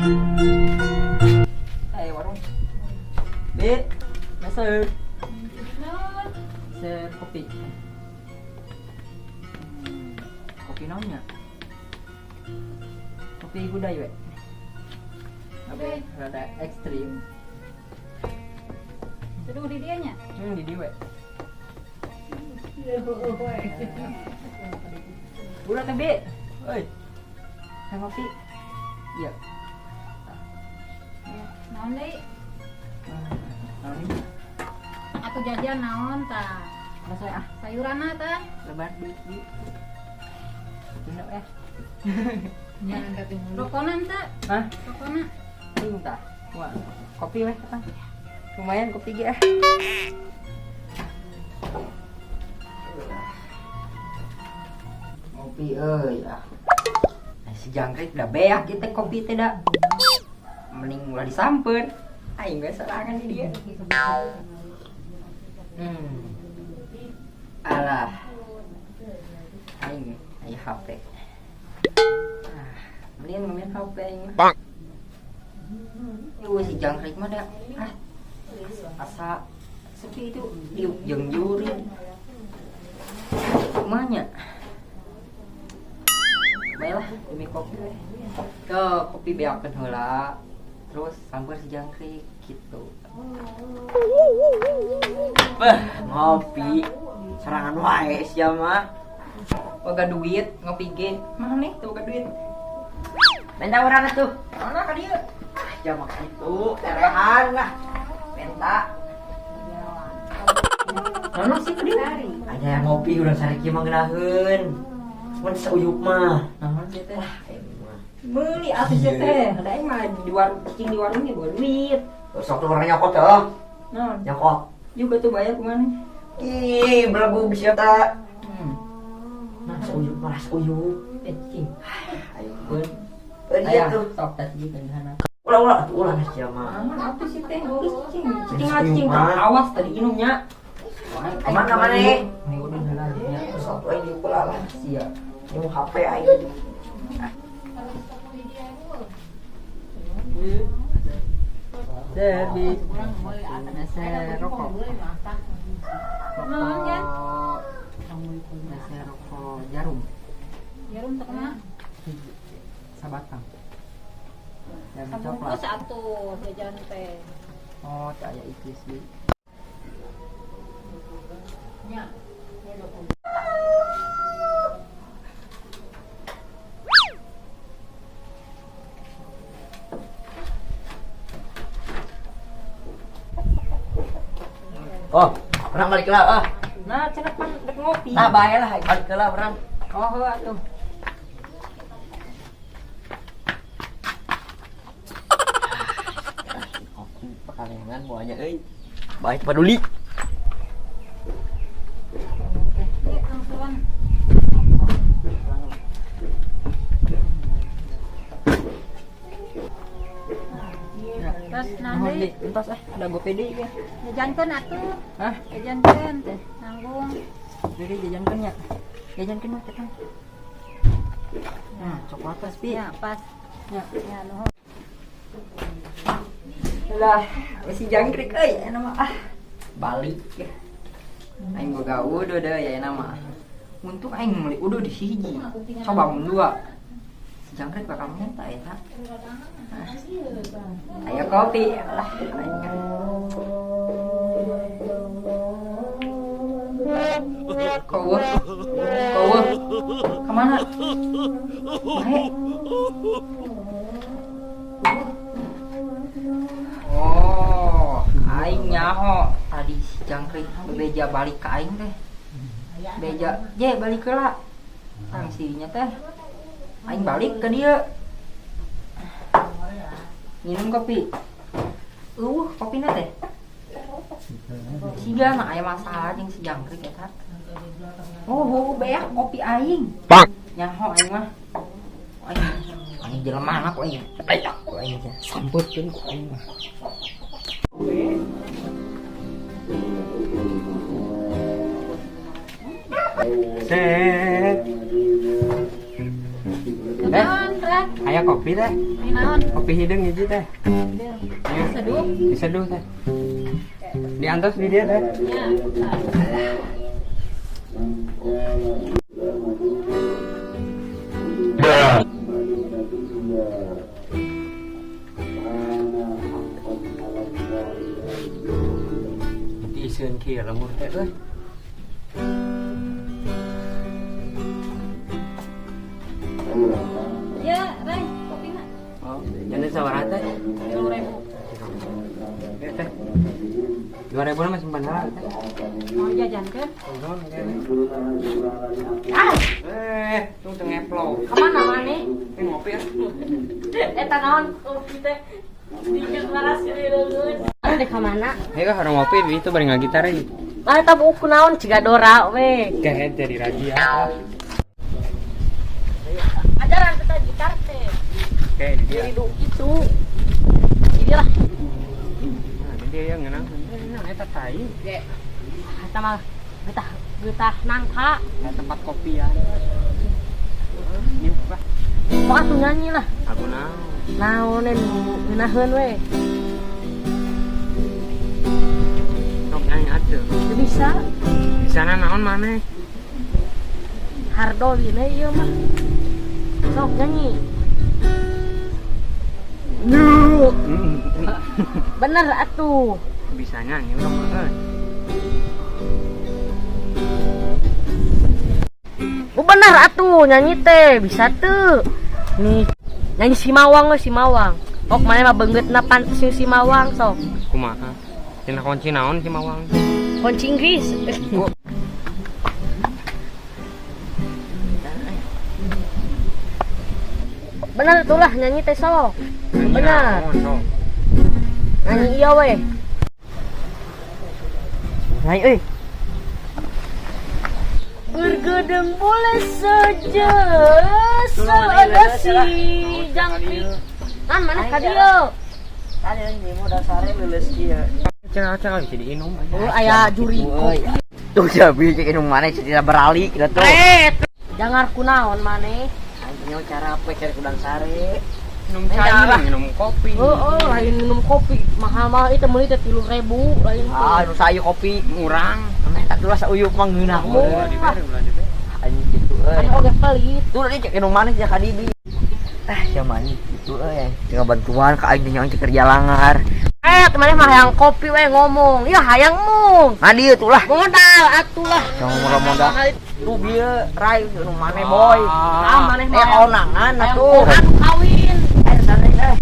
Eh, warung. Bi, meser. Meser kopi. Kopi naonnya? Kopi gudai we. Tapi rada ekstrim. Seduh di dieu nya. Di dieu we. Udah teh, Bi. Oi. Yang kopi. Iya. Ya, naon deui? Naon ini? Atuh jajan naon tah? Masa ah, Sayuranna tah? Lebar di di. Tunda ya. Rokona teh? Hah? Rokona. Ting tah. Wah, kopi weh tah. Lumayan kopi ge ah. Ngopi euy ah. Nah, si jangkrik dah beak kita kopi teh da. Mending ulah disampeun. Aing we sorangan di dieu. Alah. Aing aya HP. Ah, mending ngambil HP aing mah. Bang. Yuh, si jangkrik mah da. Ah. Asa sepi itu diuk jeung juri. Kumanya? Baiklah, demi kopi we. Ke kopi beakeun heula. Terus samper si jangkrik gitu. Beh, ngopi. Serangan wae sia mah. Boga duit ngopi ge. Mana nih tuh boga duit? Minta urang atuh. Mana ka dieu? Ah, jam kitu, terehan lah. Minta. Mana sih ka dieu? Aya yang ngopi urang sariki mah ngeunaheun. Mun sauyup mah. Naon sih teh? Aing mah. Meuli atuh sih teh. Da aing mah di warung cicing di warung ge boga duit. Sok tuh urang nyokot heuh. Naon? Nyokot. Juga tuh bayar kumaha? Ih, belegug sia ta. Nah, Sauyup mah sauyup. Eh, cicing. Ayo Beun. Beun ieu tuh. Sok tah cicing kan. Ulah ulah atuh ulah sia mah. Aman atuh sih teh, geus cicing. Cicing lah cicing awas tadi inumnya. Kemana mana nih? Nih udah heula nya. Sok tuh aing diukul lah. Sia. Ini HP aing. Serbi. Meser rokok. Naon, Jan? Meser rokok jarum. Jarum teh kumaha? Sabatang. Jarum coklat. Sabungkus atuh jajan teh. Oh, tak aya iki sih. Nya. Oh, urang balik lah ah. Nah, cenah pan rek ngopi. Nah, bae lah aing balik lah urang. Oh, heuh atuh. Kopi pakalengan buahnya euy. Baik peduli. Ieu angsuran. Terus naon Nuhun, deui? Bi. Entos ah, ada GoPay deui ge. Jajankeun atuh. Hah? Jajankeun teh nanggung. Jadi jajankeun nya. Jajankeun mah teh. Nah, coklat pas, Pi. Ya, pas. Ya. Ya, nuhun. Lah, si jangkrik euy aya mah ah. Balik ya. Aing boga udah deh ya nama. Untung aing meuli udah di hiji. Coba mun dua. Si jangkrik bakal minta eta. Ayo kopi lah aing. Kowe. Kowe. Kemana? Bae. Oh, aing nyaho tadi si jangkrik bebeja balik ke aing teh. Beja, je balik heula. Tang sinya teh. Aing balik ke dia. Minum kopi. Kopina teh. Siga mah aya masalah jeung si jangkrik eta. Oh, beak kopi aing. Bang. Nyaho aing mah. Aing aing jelema ku aing. Beak ku aing teh. Sampeutkeun ku aing mah. Set. Naon, Rat? Aya kopi teh. Ini naon? Kopi hideung hiji teh. Iya. Seduh. Diseduh teh. Diantos di dia teh. Ya. Diisieun kieu lembur teh euy. Ya, Ray, kopina. Oh, jangan sabaraha teh? 3.000. Ya teh. 2.000 mah simpan heula teh. Mau jajan kan? Ah! Tung teu ngeplo. Kemana maneh? Ngopi ah. Eta naon kopi teh? Dingin maras leungeun. Ade ka mana? Ayo ka ngopi di itu bari ngagitar euy. Ah, eta buku naon ciga dora we. Kehed jadi razia. Ajaran kita gitar teh. Oke, di dia. Diri gitu. Inilah. Nah, di dia yang ngeunang. Nah, eta tai. Eta mah getah getah nangka. Eta tempat kopi ya. Ini apa? Pokoknya tuh nyanyi lah. Aku naon. Naon nu ngeunaheun we. Sok nyanyi atuh. Teu bisa. Di sana naon maneh? Hardo dina ieu mah. Sok nyanyi. Bener atuh. Bisa nyanyi urang mah euy. Oh bener atuh nyanyi teh bisa tuh. Nih nyanyi si Mawang we si Mawang. Ok maneh mah beungeutna pantes jeung si Mawang sok. Kumaha? Tina kunci naon si Mawang? Kunci Inggris. Bener tuh lah nyanyi teh sok. Bener. Nyanyi iya we. Nyanyi euy. Bergedeng boleh saja ada si jangkrik. Kan mana ka dieu? Tadi anjing modal sare leuleus kieu. Cenah-cenah bisa diinum. Oh aya juri kopi. Tuh jabi cek inum maneh tidak berali kita tuh. Jangan kunaon maneh. Anjing cara apa cari kudang sare. Minum cai, minum kopi. Oh, lain minum kopi mahal-mahal itu meuli teh 3.000 lain. Ah, nu sayu kopi Urang. Meh tak tulah sauyup mah ngeunah. Murah. Anjing kitu euy. Maneh oge pelit. Tuh tadi cek inum maneh ka dibi. Ah, sia maneh kitu euy. Tinggal bantuan ka aing teh nyawa kerja langar. Maneh mah hayang kopi we ngomong. Ya hayang mung. Nah dieu tuh lah. Modal atuh lah. Jangan modal. Tuh bieu rai nu maneh boy. Ah, maneh mah onangan atuh. Atuh kawin. Santai eh.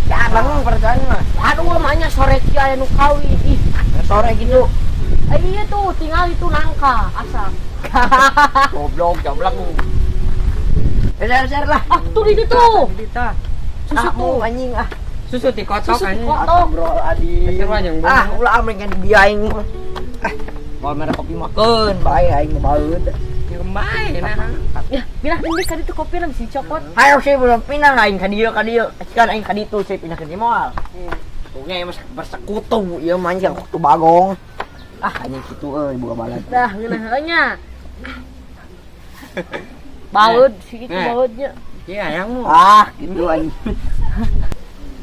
Ya bangun perasaan mah. Aduh, makanya sore kieu aya nu kawin. Ih, sore gitu. Iya tuh, tinggal itu nangka asap. Goblok, jablak lu. Share lah. Ah, tuh di situ. Susu tuh anjing ah. Susu ti kotok anjing. Bro, adi. Ah, ulah ameng kan diaing. Ah, mau merek kopi makeun, bae aing baeud. Bae nah. Ya, pindah deui ka ditu kopi lah bisa dicopot. Hayo sih belum pindah aing ka dieu ka dieu. Kan aing ka ditu sih pindah ke dieu moal. Pokoknya ieu mah bersekutu ieu mah anjing kutu bagong. Ah, anjing kitu euy buka balad. Dah ngeunah nya. Baeud si itu baeudnya. Iya, hayangmu. Ah, gitu anjing.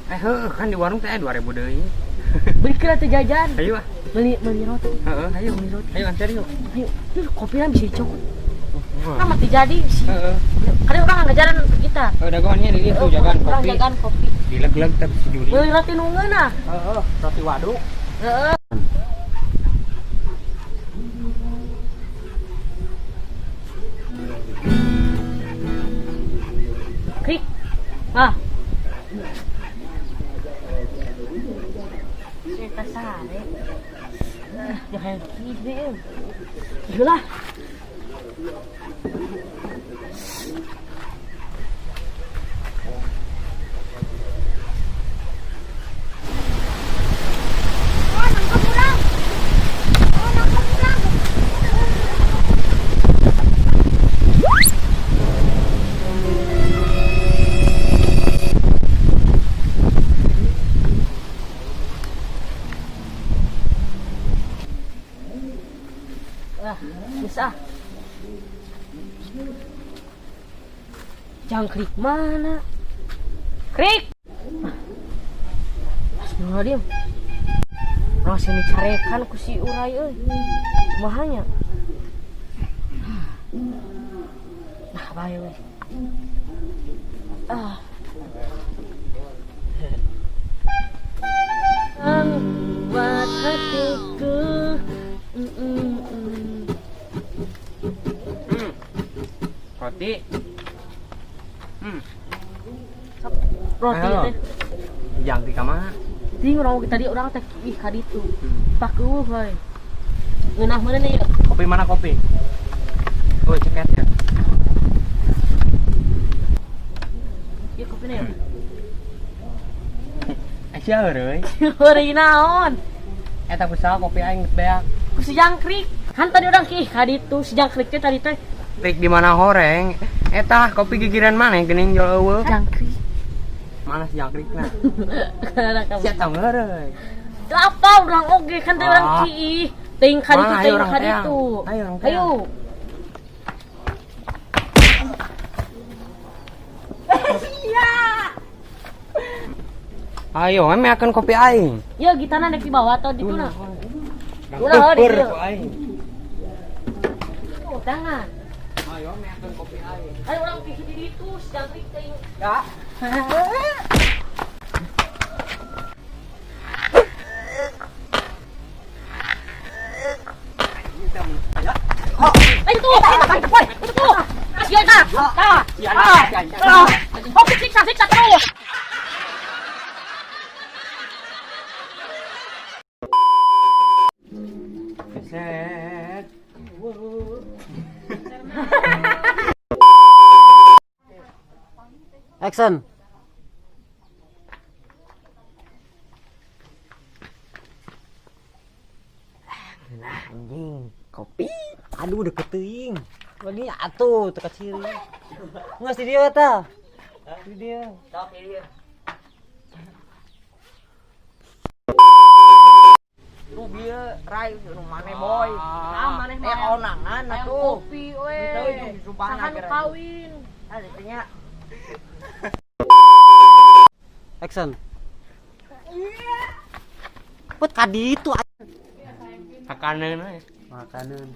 Heuh, kan di warung teh 2.000 deui. Beli teh jajan. Ayo ah. Beli roti. Heeh, ayo beli roti. Ayo antar yuk. Ayo, tuh kopinya bisa dicokot. Kan mati jadi sih. Heeh. Karena orang ngajaran kita. Oh, dagoannya di ditu jagaan kopi. Orang jagaan kopi. Dileg-leg tapi si Juli. Beli roti nu ngeunah. Heeh, roti waduk. Heeh. Krik. Ah. Eta sare. Jangan gitu. Gila. Bisa. Jangkrik mana? Krik. Astagfirullahaladzim. Rasa dicarekan ku si Urai euy. Kumaha nya? Nah, bae we. Ah. Buat hatiku. Roti. Roti Ayo. teh. Jangkrik ka mana? Ting urang tadi urang teh ih ka ditu. Pak eueuh we. Ngeunah meureun ieu. Kopi mana kopi? Oh, ceket ya. Ieu kopina ya. Sia heureuy. Heureuy naon? Eta ku saha kopi aing geus beak. Ku si jangkrik. Kan tadi urang ih ka ditu si jangkrik teh tadi teh. Krik di mana horeng? Eta kopi gigiran mana geuning jol eueuh. Jangkrik. Mana si jangkrikna? Kamu. Sia tah heureuy. Teu apa urang oge kan teh urang Ah. kiih. Teuing ka ditu Mana, ayo teuing urang ka teang. ditu. Ayo urang teang. Ayo. Ayo, meakeun kopi aing. Ya gitana nek dibawa atau dituna? Ulah, di Ulah, dieu. ku aing. Oh, tangan. Ayo meakeun kopi aing. Ayo urang kiih di ditu si jangkrik teuing. Ya. Ayo tuh. Itu tuh. Sia tah. Tah. Ya, ya, ya. Oh, siksa siksa terus. Set. Action. Nah, anjing, kopi. Aduh deket teuing. Lagi atuh teu kaciri. Geus di dieu tah. Di dieu. Sok ieu. Tuh bieu rai nu mane boy. Ah, maneh mah Eh onangan hayang atuh. kopi we. Teu jeung disumbangna Saha nu geura. kawin. Ah, ditanya. Action. Put ka ditu. Makanan we. Makanan.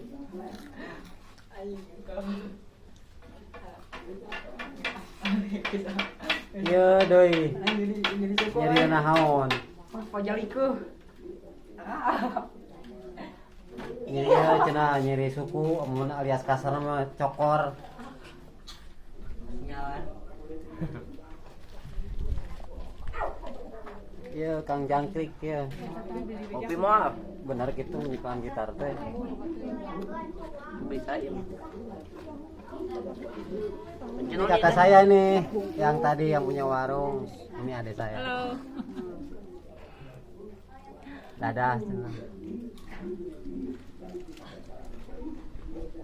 Iya doi. Nyeri naon? Pajalikeun. Nyeri ieu cenah nyeri suku amun alias kasar mah cokor. Nyalan. Iya Kang Jangkrik ya. Kopi mah Benar gitu nyipaan gitar teh. bisa ya. Ini kakak saya nih yang tadi yang punya warung. Ini adik saya. Halo. Dadah cenah.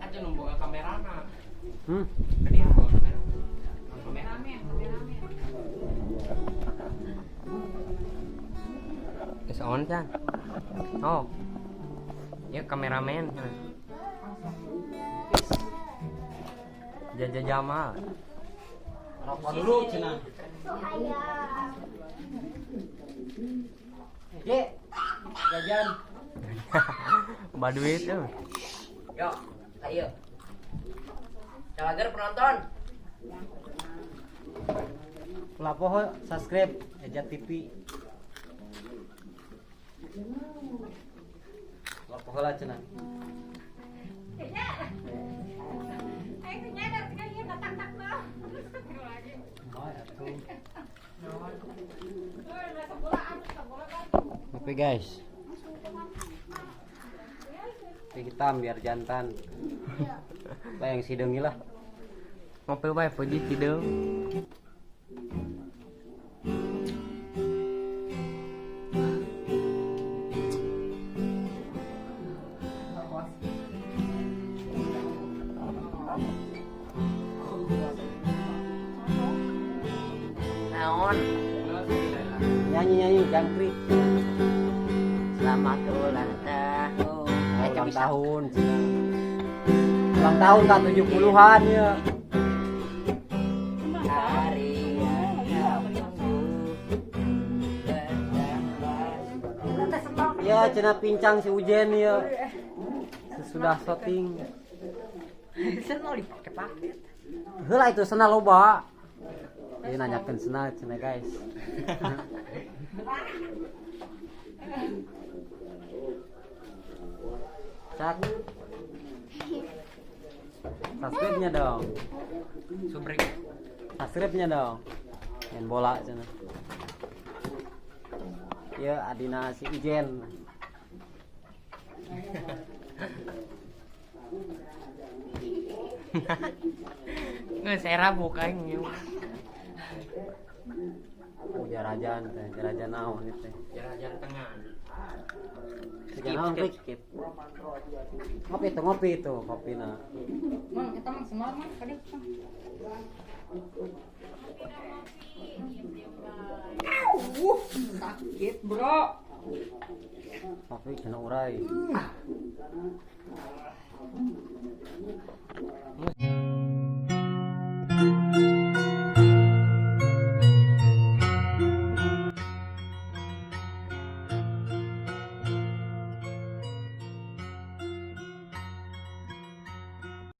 Aja nu boga kamerana. Tadi nu boga kamera. Kamera. Geus on can. Oh. Ya kameramen. Jaja Jamal. Rokok dulu cenah. Ye. Jajan. Loba duit tuh. Yo, ayo. Calager penonton. Ulah poho subscribe Eja TV. Ulah poho lah cenah. Oh, atuh. Ngopi guys. Kopi hitam biar jantan. Lah yang sideung lah. Ngopi wae puji tideung. Naon? Nyanyi-nyanyi jangkrik. Selamat ulang tahun. Ulang tahun. Ulang tahun tak 70-an ya. Hari yang Ya cenah pincang si Ujen ya. Sesudah syuting. Sendal dipake-pake. Heula itu sendal loba. Dia nanyakeun sendal cenah, guys. Cak. Subscribe-nya dong. Subrik. Subscribe-nya dong. Main bola cenah. Ya adina si Ijen. Geus era buka aing. Oh, jarajan teh, jarajan naon ieu teh. Jalan-jalan tengah. Jarajan naon, Skip, Klik? skip. Ngopi itu, kopina. Mang, eta mang semar mang kadieu. Sakit, Bro. Kopi kena urai.